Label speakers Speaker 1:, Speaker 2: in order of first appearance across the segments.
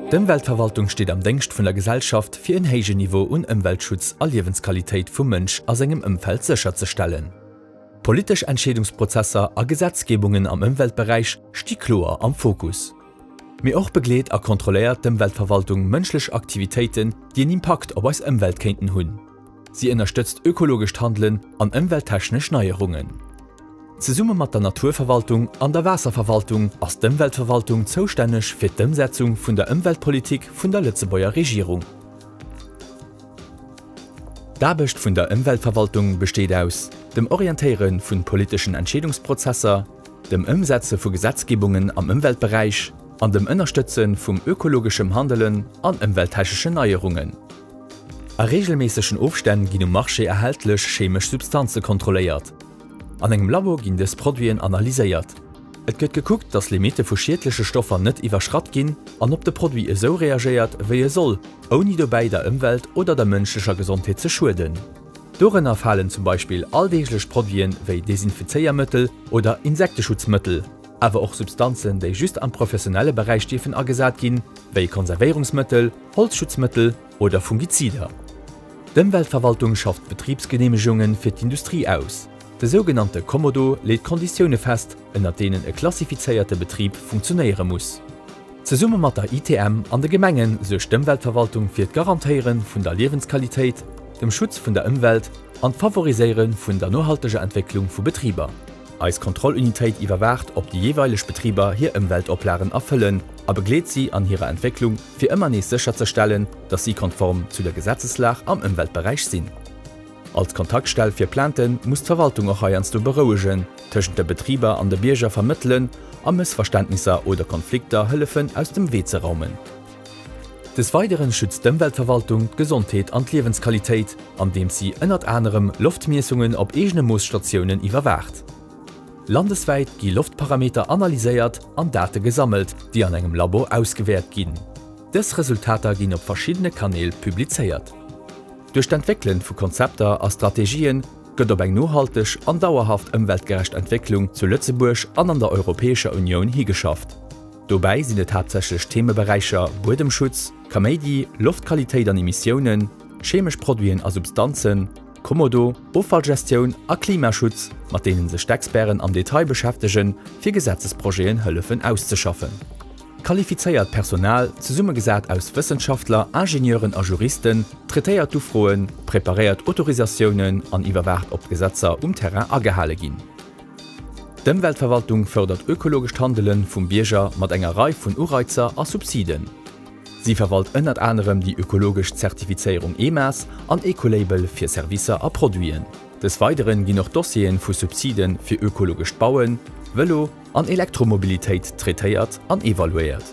Speaker 1: D'Ëmweltverwaltung steet am Déngscht vun der Gesellschaft, fir en héijen Niveau un Ëmweltschutz a Liewensqualitéit vum Mënsch a sengem Ëmfeld sécherzestellen. Politesch Entscheedungsprozesser a Gesetzgebungen am Ëmweltberäich sti kloer am Fokus. Mee och begleet a kontrolléiert d'Ëmweltverwaltung mënschlech Aktivitéiten, déi en Impakt op eis Ëmwelt kéinten hunn. Si ënnerstëtzt ökologescht Handelen an ëmwelttechnesch Neierungen. Zesumme mat der Naturverwaltung an der Waasserverwaltung ass d'Ëmweltverwaltung zoustänneg fir d'Ëmsetzung vun der Ëmweltpolitik vun der Lëtzebuerger Regierung. D'Aarbecht vun der Ëmweltverwaltung besteet aus dem Orientéiere vu politeschen Entscheedungsprozesser, dem Ëmsetze vu Gesetzgebungen am Ëmweltberäich an dem Ënnerstëtze vum ökologeschem Handelen an ëmwelttechneschen Neierungen. A reegelméissegen Ofstänn ginn um Marché erhältlech chemesch Substanze kontrolléiert. An engem Labo ginn dës Produiten analyséiert. Et gëtt gekuckt, dass Limitte vu schiedleche Stoffer net iwwerschratt ginn an ob de Produit esou reagéiert, wéi e soll, ouni dobäi der Ëmwelt oder der mënschlecher Gesondheet ze schueden. Dorënner falen zum Beispill alldeeglech Produiten wéi Desinfizéiermëttel oder Insekteschutzmëttel, awer och Substanzen, déi just am professionelle Beräich dierfen agesat ginn, wéi Konservéierungsmëttel, Holzschutzmëttel oder Fungizider. D'Ëmweltverwaltung schafft Betribsgeneemegunge fir d'Industrie aus. De sougenannte Kommodo leet Konditioune fest, ënner deenen e klassifizéierte Betrib funktionéiere muss. Zesumme mat der ITM an de Gemenge suergt d'Ëmweltverwaltung fir d'Garantéiere vun der Liewensqualitéit, dem Schutz vun der Ëmwelt an d'Favoriséiere vun der nohalteger Entwécklung vu Betriber. Eis Kontrollunitéit iwwerwaacht, ob déi jeeweileg Betriber hir Ëmweltoplagen erfëllen a begleet si an hirer Entwécklung, fir ëmmer nees sécherzestellen, dass si konform zu der Gesetzeslag am Ëmweltberäich sinn. Als Kontaktstell fir Plaintë muss d'Verwaltung och heiansdo berouegen, tëschent de Betriber an de Bierger vermëttelen a Mëssverständnisser oder Konflikter hëllefen aus dem Wee ze raumen. Des Weideren schützt d'Ëmweltverwaltung d'Gesondheet an d'Liewensqualitéit, andeems si ënnert anerem Loftmiessungen op eegene Moossstatiounen iwwerwaacht. Landeswäit gi Loftparameter analyséiert an Date gesammelt, déi an engem Labo ausgewäert ginn. Dës Resultater ginn op verschiddene Kanäl publizéiert. Duerch d'Entwéckelen vu Konzepter a Strategien gëtt op eng nohalteg an dauerhaft ëmweltgerecht Entwécklung zu Lëtzebuerg an an der Europäescher Unioun higeschafft. Dobäi sinn et haaptsächlech d'Themeberäicher Buedemschutz, Kaméidi, Loftqualitéit an Emissiounen, chemesch Produiten a Substanzen, Kommodo, Offallgestioun a Klimaschutz, mat deene sech d'Experten am Detail beschäftegen, fir Gesetzesprojeten hëllefen auszeschaffen. Qualifizéiert Personal, zesummegesat aus Wëssenschaftler, Ingenieuren a Juristen, traitéiert d'Ufroen, preparéiert Autorisatiounen an iwwerwaacht, ob d'Gesetzer um Terrain agehale ginn. D'Ëmweltverwaltung fërdert ökologescht Handele vum Bierger mat enger Rei vun Ureizer a Subsiden. Si verwalt ënnert anerem déi ökologesch Zertifizéierung EMAS an Ecolabel fir Servicer a Produiten. Des Weidere ginn och Dossiere vu Subside fir ökologescht Bauen, Vëlo an Elektromobilitéit traitéiert an evaluéiert.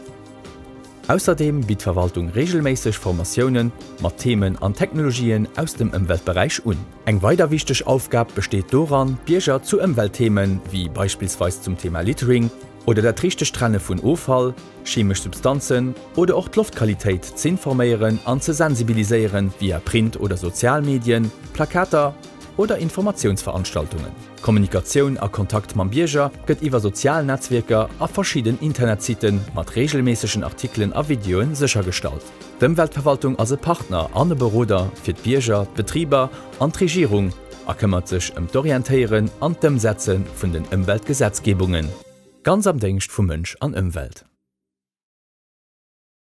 Speaker 1: Ausserdeem bitt d'Verwaltung reegelméisseg Formatioune mat Themen an Technologien aus dem Ëmweltberäich un. Eng weider wichteg Aufgab besteet doran, d'Bierger zu Ëmweltthemen, wéi beispillsweis zum Thema Littering oder dat richtegt Trenne vun Offall, chemesch Substanzen oder och d'Loftqualitéit z'informéieren an ze sensibiliséieren via Print oder sozial Medien, Plakater oder Informatiounsveranstaltungen. Kommunikatioun a Kontakt mam Bierger gëtt iwwer sozial Netzwierker a verschidden Internetsitte mat reegelméissegen Artikelen a Videoen séchergestallt. D'Ëmweltverwaltung ass e Partner an e Beroder fir d'Bierger, d'Betriber an d'Regierung a këmmert sech ëm d'Orientéieren an d'Ëmsetze vun den Ëmweltgesetzgebungen. Ganz am Déngscht vu Mënsch an Ëmwelt.